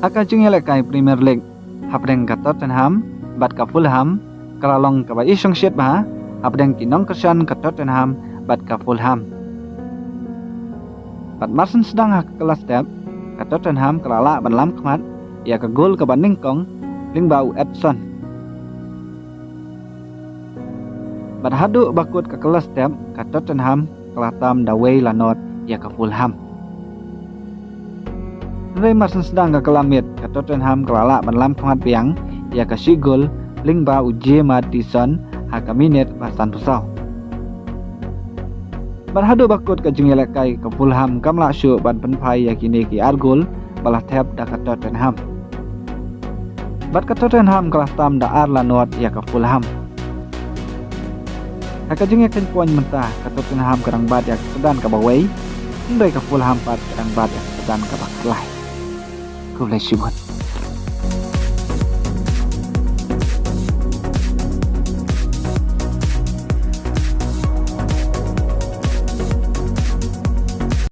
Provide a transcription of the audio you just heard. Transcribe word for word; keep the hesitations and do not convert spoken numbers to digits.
Ha ka jingïalehkai Premier League hapdeng ka Tottenham bad ka Fulham, ka la long kaba i shongshit bha hapdeng ki nongkyrshan ka Tottenham bad ka Fulham. Bad mar shen sdang ha ka kylla step, ka Tottenham ka la lah ban lam khmat ïa ka gol kaba nyngkong lyngba u Ederson. Bad haduh ba kut ka kylla step, ka Tottenham ka la tam da wei la nod ïa ka Fulham. Hynrei mar shen sdang ka kylla miet, ka Tottenham ka la lah ban lam khmat biang ïa ka shi gol lyngba u James Maddison ha ka minit ba sanphew saw. Bad haduh ba kut ka jingïalehkai, ka Fulham kam lah shuh ban pynphai ïa kine ki ar gol ba la thep da ka Tottenham. Bad ka Tottenham ka la tam da ar la nod ïa ka Fulham. Ha ka jingïakhein point mynta, ka Tottenham ka dang bat ïa ka kyrdan kaba wei, hynrei ka Fulham pat ka dang bat ïa ka kyrdan kaba khyllai. Khublei shibun.